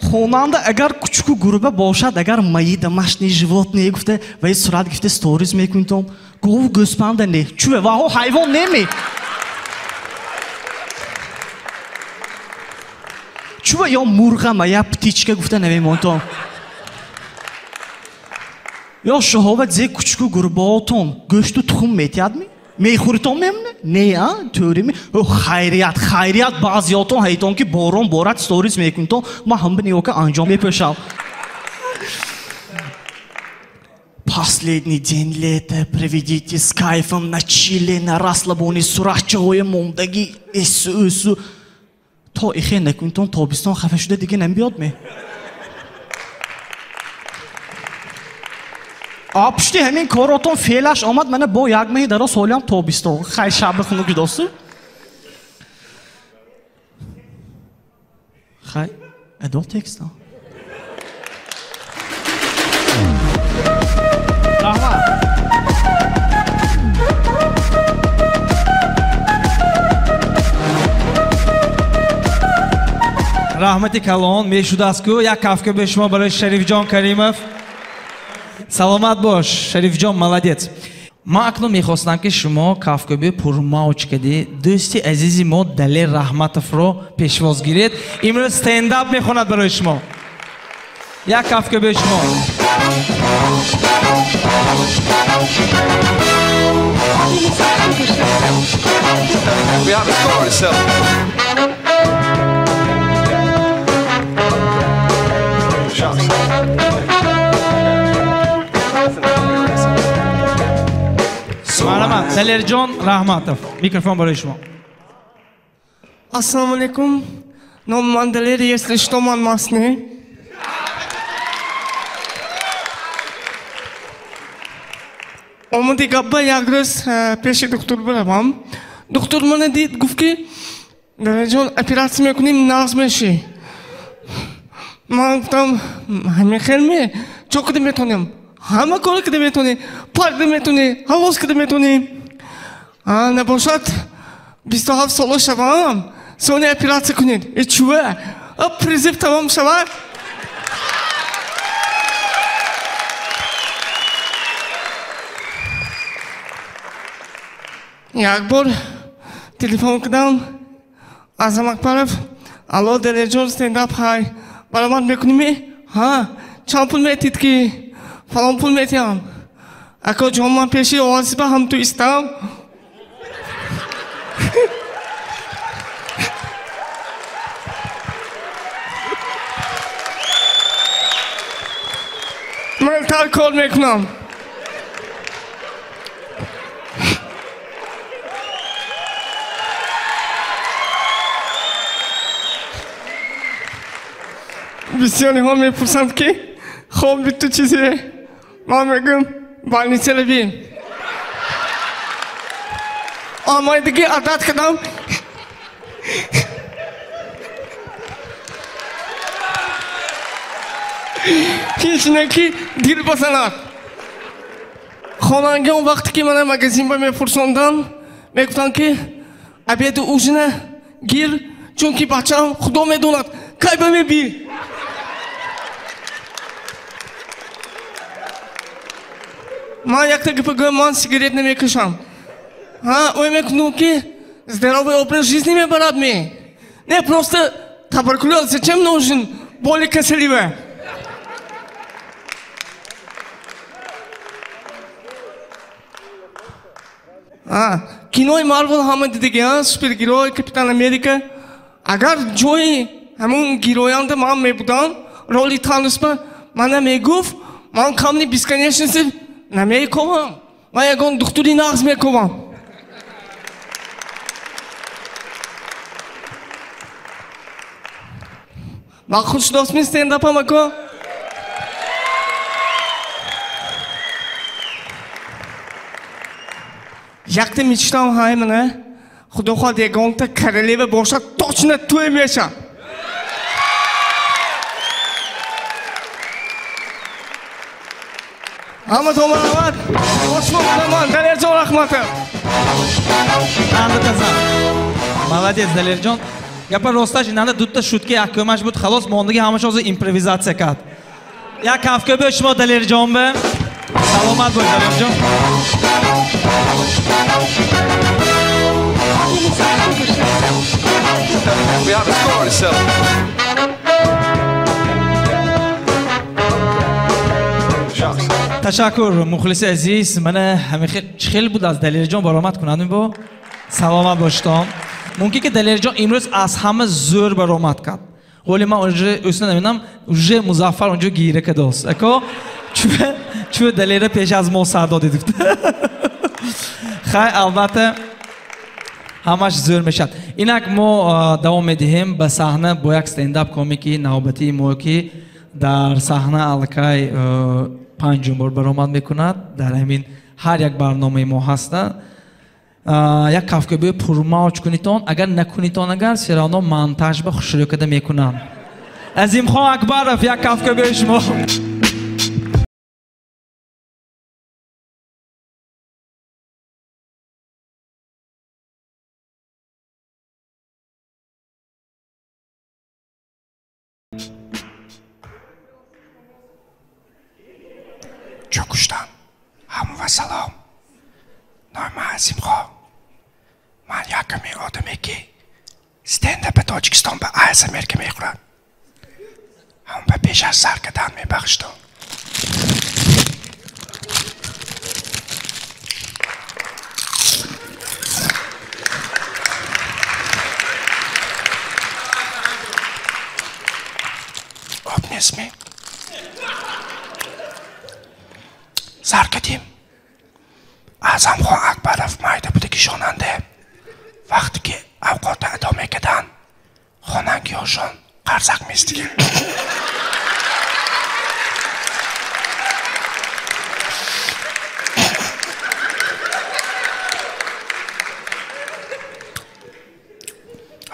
Хонанда агар кучуку гурба бошад, агар мои домашние животные гуфта ва я сурат гирифта сторис мекунтом, гову гӯспанда не. Чуве ваҳо ҳайвон неме? Чува ё мурға моя птичка гуфта намемонтон. Ё шуҳова зе кучуку гурбаотон гӯшту тухм метиҳад ми? Мехӯритон мемоне? Не, а? Тӯри ми? Ё хайрият, хайрият баъзиётон ҳайтон ки борон борад сторис мекунтон, ман ҳам биниёка анҷом мепӯшам. Последний день лета проведите с кайфом на чиле, на расслабоне, суратчаҳои мондагӣ, эсу эсу. То ихе накунтон тобистон хафа шуда дига намебиёд ме? А пушти ҳамин коротон феълаш омад, мана бо як маҳи даро солиам тобистон. Хай шаби хунук досту. Хай, эдо текста. Раҳмат. Раҳмати калон мешудааст ку як кафка бе шумо барои Шарифҷон Каримов. Саломат бош, Шарифҷон, молодец. Ман акнун мехостам ки шумо кафкӯби пурмавҷ кади дӯсти азизи мо Далер Раҳматовро пешвоз гиред. Имрӯз стендап мехонад барои шумо. Як кафкӯби шумо. We have a score itself. Марҳамат, Далерҷон Раҳматов. Микрофон барои шумо. Ассалому алайкум. Номи ман Далер, если что, ман маст не. Омади гапба як рӯз пеши духтур биравам. Духтур мана дид, гуфт ки Далерҷон, оператсия мекунем, нағз мешӣ. Ман гуфтам, ҳамин хел ме? Чо кида метонем? Ҳама кор кида метонӣ, парк кида метонӣ, ҳавоз кида метонӣ. Набошад, 27 сола шавам, сони оператсия кунед. Э чува? Призив тамом шавад. Як бор телефон кардам, Азам Акбаров, алло, Далерҷон, стендап ҳай. Баромад мекунӣ? Ҳа, чанд пул метид ки? Фалон пул метиҳам. Ако ҷон, ман пеши оазиба ҳам ту истам. Ман тар кор мекунам. Бисёриҳо мепурсанд ки хоби ту чизе? Ман мегӯям больница бин. Аммо диги адат кардам. Ҳеҷ не ки дил базанад. Хонангиҳо вақте ки мана магазин ба мепурсонданд, мегуфтанд ки обеду ужина гир, чунки бачаам худо медонад кай ба мебӣ. Ман якта гапа гӯям, ман сигарет намекашам. Ҳа, ой мекунам ки здоровый образ жизни мебарад ме. Не, просто туберкулёз зачем нужен? Боли касаливе. Кинои Марвел ҳама дидаги, супергерой, Капитан Америка. Агар ҷои ҳамун героянда ман мебудам, роли Таносба мана мегуфт, ман камни бесконечности намековам. Ман ягон духтури нағз мековам. Ман хушдостми стендапам, ако? Якта мечтам ҳай мана, худо хоҳад ягонта королева бошад, точно туй мешам. Ҳаматон марҳамат, бошмо худаман, Далерҷон Раҳматов. Молодец, Далерҷон. Гапа росташ инанда дута шутка як кӯмаш буд, халос мондаги ҳамааш ҳозир импровизатсия кард. Як кафкӯбӣ шумо Далерҷон бе. Саломат бош, Далерҷон. We have a score itself. Ташаккур, мухлиси азиз. Мана ҳамин хел буд аз Далерҷон баромад кунандем бо. Саломат бошед. Мумкин ки Далерҷон имрӯз аз ҳама зӯр баромад кард. Вале ман уже ӯсна намедонам, уже Музаффар онҷо гира кардааст. Ако чу Далера пеш аз мо сар додид. Хай, албатта ҳамаш зӯр мешавад. Инак мо давом медиҳем ба саҳна бо як стендап комики навбатии мо ки дар саҳна аллакай Панҷум бор баромад мекунад. Дар ҳамин ҳар як барномаи мо ҳаста. Як кафкӯбии пурмавҷ кунитон, агар накунитон, агар все равно монтаж ба хушрӯй карда мекунам. Азимхон Акбаров, як кафкӯбии шумо. Чокуштан ҳамва салом. Номи Азимхон. Ман якуми одаме ки стендапи Тоҷикистон ба айс Америка мехӯрад. Ҳам ба пеш аз сар кардан мебахштам. Об нестми? Сар кардем. Аъзамхон Акбаров майда буда ки шонанде. Вақте ки авқотро адо мекарданд, хонангиҳошон қарзак местигем.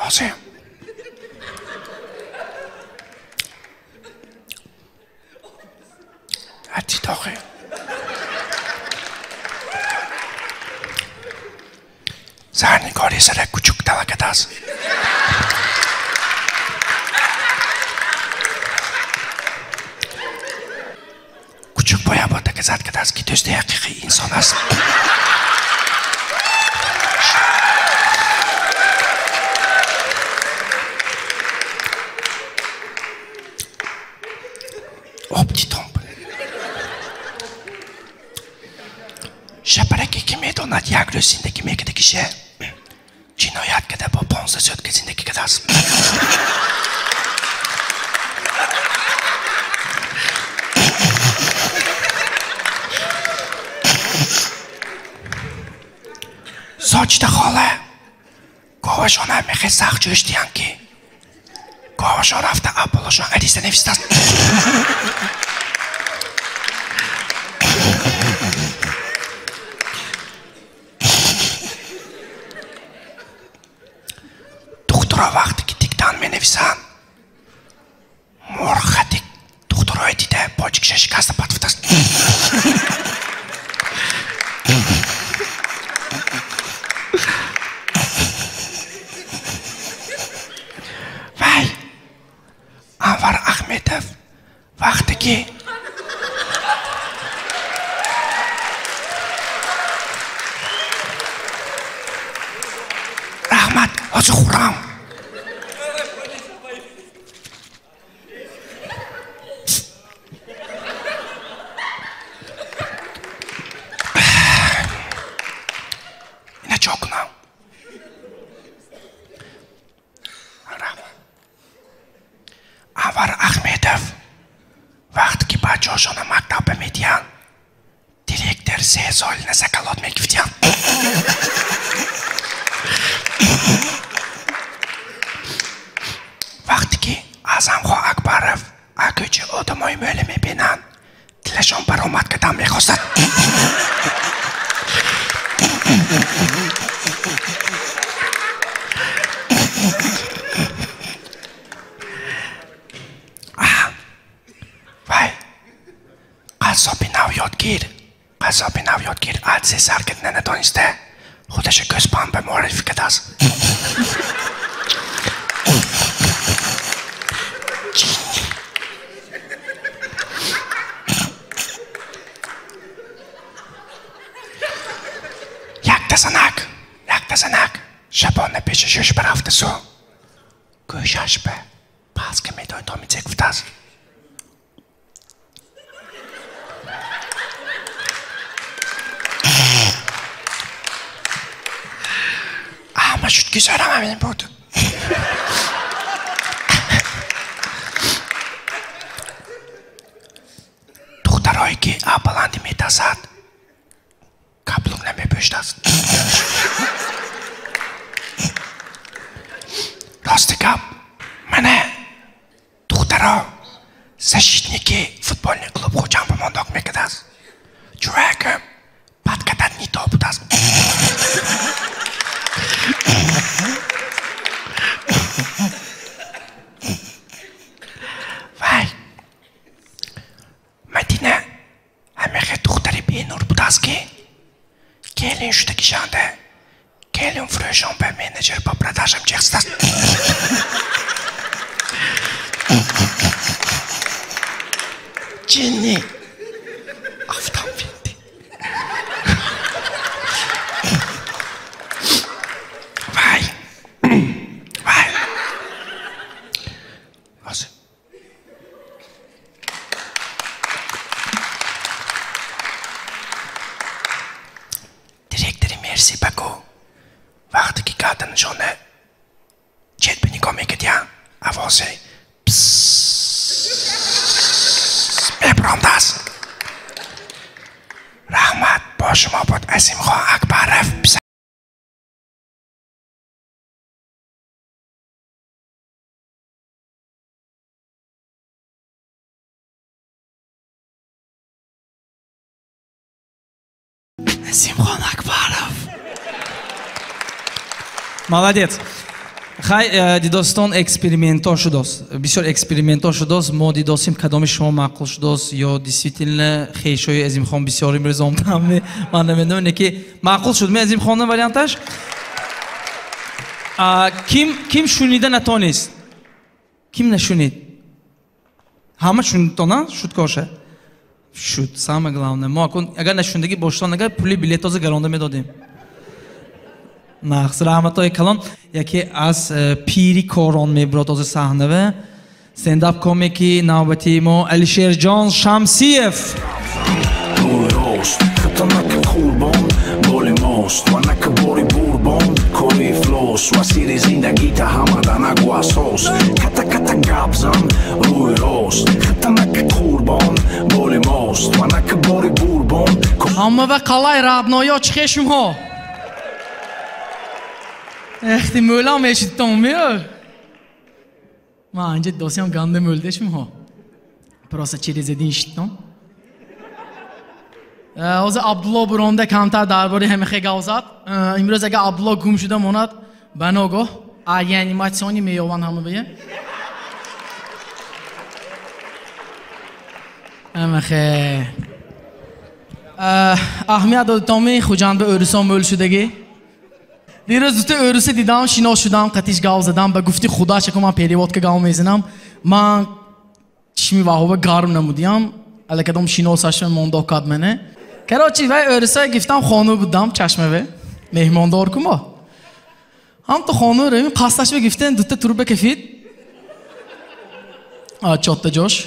Ҳозир ҳадди охир зарнигори сара кучук талакат аст. Кучук бояд бо доказать кардааст ки дӯсти ҳақиқии инсон аст. Об дидом. Шапараке ки медонад як рӯз зиндагӣ мекарда кише ҷиноят карда бо 15 сутка зиндагӣ кардааст. Соҷида хола говашона мехе сахт ҷӯш диҳанд ки говашон рафта абболошон ариза навистааст. Духтуро вақте ки диктант менависанд, мурхати духтурои дида почкиша шикаста патфтааст. Вай, Анвар Ахмедов вақте ки раҳмат, ҳозир хӯрам. Ина чо кунам? Анвар Ахмедов вақте ки бачаҳошона мактаб медиҳанд, директор 3 сол насакалот мегифтиянд. Вақте ки Аъзамхон Акбаров акӯчи одамои мӯле мебинанд, дилашон баромад кардан мехостад. Вай, қассоби нав ёдгир, қассоби нав ёдгир адзе сар карда натониста, худаша гӯсбанд ба муаррифӣ кардааст. Якта занак шабона пеши шӯш барафтасу гӯшаш ба паска медони томице гуфтааст. Ҳама шуд ки зӯрам ҳамин буд. Духтарое ки баландӣ метазад, каблук намепӯштааст. Рости гап, мана духтаро защитники футбольный клуб Хуҷанд мондок мекадаст. Чувакам бад кадат нито будаст. Вай, Мадина ҳамехе духтари бенур будаст, ки келин шуда кишанда келин фурӯшон ба менеҷер по продажам чехстаст. Ҷинни афтам винти. Вай, вай, ҳозир директори Мерси Баку вақте ки гарданашона чет ба нигоҳ мекардиям, овозе мебаромдааст. Раҳмат, бо шумо буд Азимхон Акбаров. Азимхон Акбаров. Молодец. Хай, дидостон, эксперименто шудост. Бисёр эксперименто шудост. Мо дидосим, кадоми шумо маъқул шудост ё действительно хешои Азимхон бисёр имрӯз омдам. Ман намедонам, не ки маъқул шуд ме Азимхонна варианташ? Ким шунида натонист? Ким нашунид? Ҳама шунидтона? Шуд коша? Шуд. Самое главное. Мо акун агар нашунидагӣ боштон, агар пули билет тоза гаронда медодем. Нақс, раҳматҳои калон. Яке аз пири корон мебурад ҳозир саҳнава. Стендап комики навбати мо Алишерҷон Шамсиев. Рост, хатанака қурбон, боли мост ва нака бори бурбон, кори ифлос ва сири зиндагита ҳамада нагу асос. Ката ката гап зан, рӯи рост, хатанака қурбон, боли мост ва нака бори бурбон. Ҳама ва қалай родноё чихе шумо? Эхти мӯлам мешидтон меё? Ман анҷа досиам ганда мӯлде шумо. Просто через один шидтон. Ҳозир Абдулло буронда камтар дар бораи ҳамихе гап зад. Имрӯз агар Абдулло гум шуда монад, ба ногоҳ реаниматсиони меёванд ҳама бия. Ҳамихе. Аҳамият додитоми Хуҷанд ба Ӯрисон мӯл шудагӣ. Дирӯз дута ӯриса дидам, шинос шудам, қатиш гап задам, ба гуфти худаш аку ман переводка гап мезанам. Ман чишми ваҳова гарм намудиям, алакадом шиносашма мондо кад мене. Короче, вай ӯриса гифтам хону будам, чашмаве. Меҳмондор кумо. Ҳам ту хону равим, қасташва гифтен дута труба кафид. Чотта ҷош.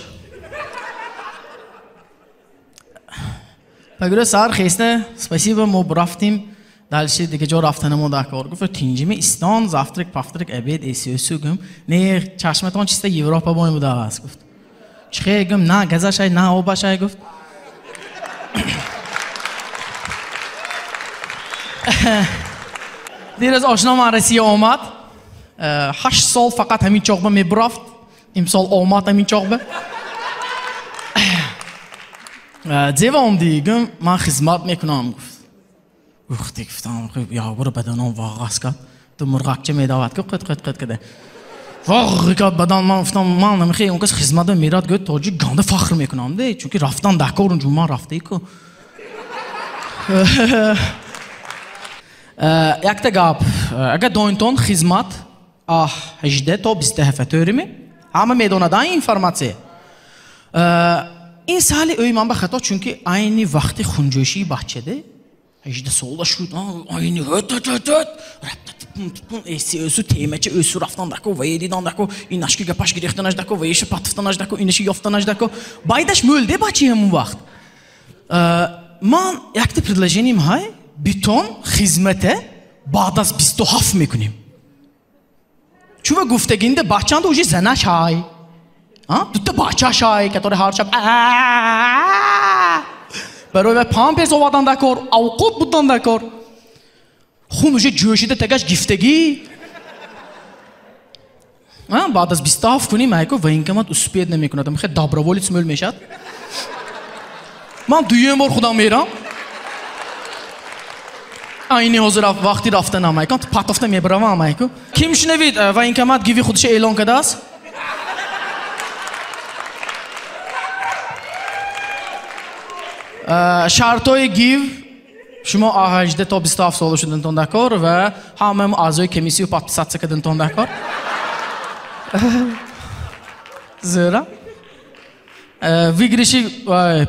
Пагӯра сар хеста, спасибо, мо бурафтим. Дальше дига ҷо рафтанамо дар кор. Гуфт, тинҷиме истон, завтрак, павтрак, обед, эсиосу гум. Не, чашматон чиста Европа бой будааст, гуфт. Чихе гум, на газашай, на обашай, гуфт. Дирӯз ошно ман Россия омад. 8 сол фақат ҳамин чоғба мебурафт. Имсол омад ҳамин чоғба. Зева омдӣ, гум, ман хизмат мекунам, гуфт. Ухти, гуфтам, ё буро баданам вағ кард. Ту мурғакча медавад ку қит қит қит када. Вағ кард бадан, ман гуфтам, ман намехе он кас хизмат мерад, гӯяд тоҷик ганда фахр мекунам, де, чунки рафтан дар кор унҷо ман рафтаи ку. Якта гап, агар доинтон хизмат 18 то 27 тӯрими, ҳама медонад ин информатсия. Ин сали ӯй ман ба хато, чунки айни вақти хунҷӯшии бачаде 18 сола шуд, айни ҳт-ҳт-ҳт, рапта эси өсу темача өсу рафтан дако, вае дидан дако, инашки гапаш гирифтанаш дако, ваеша патфтанаш дако, инаши ёфтанаш дако. Байдаш мӯлде бачи ҳамун вақт. Ман якта предложением ҳай, битон хизмате баъд аз 27 мекунем. Чува гуфтагинда бачанда уже занаш ҳай. Дута бачаш ҳай, который ҳар шаб барои вай памперс овардан дар кор, авқот будан дар кор. Хун уже ҷӯшида тагаш гифтагӣ. Баъд аз 27 кунем, айко военкомат успеет намекунад. Хе доброволец мӯл мешад. Ман дуюм бор худам мерам. Айни ҳозир вақти рафтанам айкон, патофта мебаравам айку. Ким шунавид военкомат гиви худша эълон кардааст? Шартҳои гив шумо 18 то 27 сола шудантон даркор ва ҳамаи аъзои комиссию подписатсия кардантон даркор. Зера. Выигрыши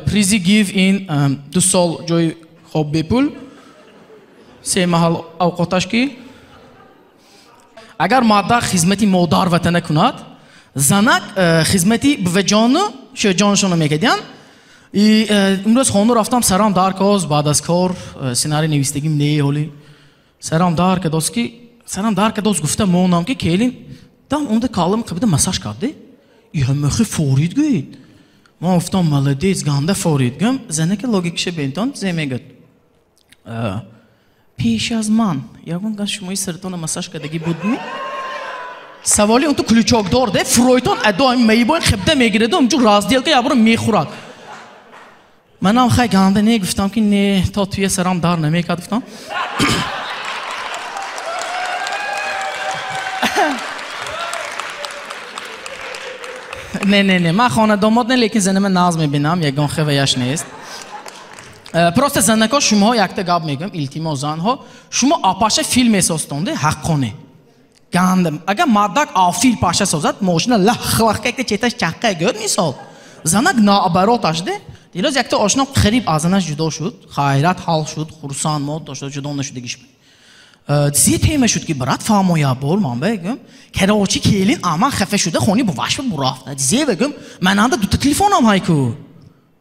призи гив ин 2 сол ҷои хоб бепул, 3 маҳал авқоташ ки. Агар мардак хизмати модар ватана кунад, занак хизмати буваҷону шӯҷоншоно мекардянд. И имрӯз хона рафтам, сарам дар коз, баъд аз кор сценарий навистагим не ҳоли. Сарам дар кадост ки, сарам дар кадост гуфта монам ки келин дам онда калам қабида массаж кард. И ҳамахи форид гӯед. Ман гуфтам молодец, ганда форид гӯм. Занаки логикаша бентон зе мегӯяд. Пеш аз ман ягон кас шумои саратона массаж кардагӣ будми? Саволи он ту ключокдор де, Фройтон адо мейбоин хибда мегирад, онҷо разделка ябро мехӯрад. Манам хай ганда не гуфтам ки не, то туя сарам дар намекард гуфтам. Не, не, не, ман хонадомод не, лекин занама наз мебинам, ягон хеваяш нест. Просто занако шумоҳо якта гап мегӯям, илтимос занҳо, шумо апаша филм месозтонде, ҳаққоне. Ганда, агар мардак филм паша созад, мошина лах-лах якта четаш чаққа гӯяд мисол. Занак наоборот ашде. Дирӯз якта ошно қариб аз занаш ҷудо шуд, хайрат ҳал шуд, хурсанд мод дошта ҷудо нашудагиш. Зе тема шуд ки брат фаҳмоя бор ман бегӯм, карочи келин аман хафа шуда хони бувашба бурафт. Зе бегӯм, мананда дута телефонам ҳайку.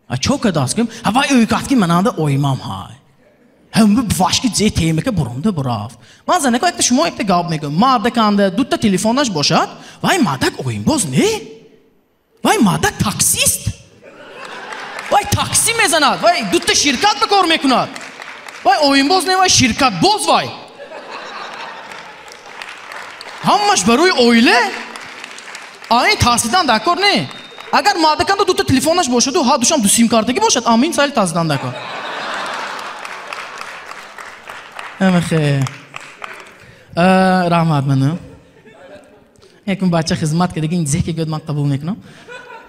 А чо кадаст гӯм, ҳавай ӯйкат ки мананда оимам ҳай. Ҳам бувашки зе темака буронда бурафт. Ман занако якта шумо якта гап мегӯм, мардаканда дута телефонаш бошад, вай мардак оимбоз не? Вай мардак таксист. Вай такси мезанад, вай дута ширкат ба кор мекунад. Вай оимбоз не, вай ширкатбоз вай. Ҳамаш барои оила? Айн тарсидан даркор не. Агар мардаканда дута телефонаш бошаду ҳар душам ду симкартагӣ бошад, амин сайли тарсидан даркор. Амахе. Раҳмат ману. Якум бача хизмат кардаги ин зеки гӯяд ман қабул мекунам.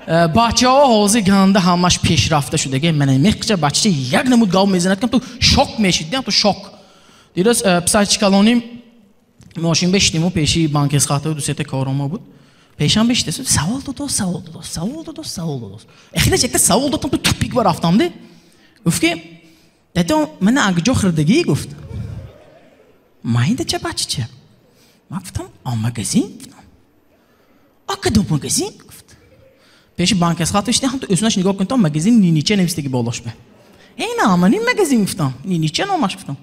Бачаҳо ҳозир ганда ҳамаш пешрафта шудаги. Мана меқча бачача як намуд гав мезанад, кам ту шок мешид, ту шок. Дирӯз писарчи калоним мошин бештиму пеши банки Эсхатов ду сета коромо буд. Пешам бештесу савол додост, савол додост, савол додост, савол додост. Эхилаш якта савол додам, ту тупик ба рафтам де. Гуфт ки дадо мана агҷо хӯрдагӣ гуфт. Майда ча бачача? Ман гуфтам, а магазин? Гуфтам. А кадом магазин? Гуфт. Пеши банки Эсхатов шидем, ҳам ту ӯсунаш нигоҳ кун, то магазин нинича навистаги болош бе. Эй на, ман ин магазин гуфтам, нинича номаш гуфтам.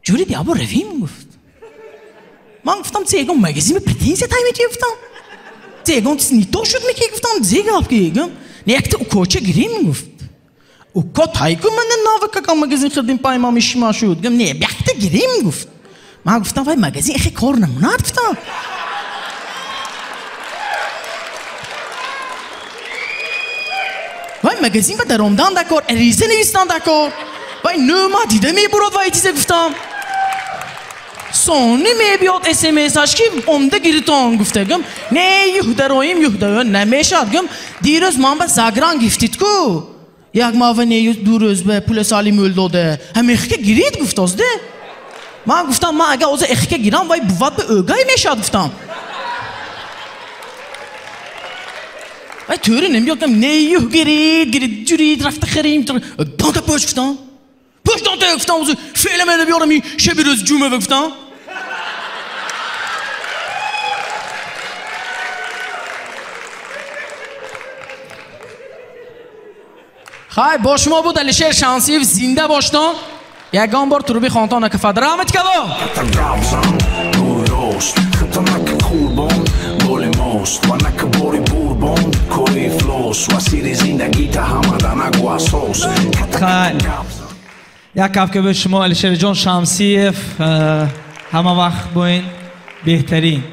Ҷури диабо равим гуфт. Ман гуфтам, зе ягон магазин претензия тай мекӣ гуфтам. Зе ягон чиз нито шуд мекӣ гуфтам, зе гап ки гум. Не якта укоча гирим гуфт. Уко тай ку ман навака магазин хӯрдим паймам ишма шуд. Гум не, якта гирим гуфт. Ман гуфтам, вай магазин эхе кор намунад гуфтам. Вай магазин ба даромдан дакор, ариза навистан дакор. Вай нӯма дида мебурад вай чизе гуфтам. Сони мебиёд СМС-аш ки омда гиритон гуфта гум. Не юҳ дароим юҳ дароим намешад гум. Дирӯз ман ба загран гифтид ку. Як мава не ду рӯз ба пули сали мӯл дода. Ҳам эхка гирид гуфтоз де. Ман гуфтам ман агар оза эхка гирам вай бувад ба ӯгай мешад гуфтам. Вай тӯри намебиёд гум не юҳ гирид гирид ҷурид рафта харим. Донта пӯш гуфтам. Пӯш донта гуфтам оза феъла мена биёрам ин шаби рӯз ҷумъа гуфтам. Хай, бо шумо буд Алишер Шамсиев, зинда боштон. Ягон бор труби хонтон накафад. Раҳмат калом! Як кафка ба шумо Алишерҷон Шамсиев, ҳама вақт боин беҳтарин.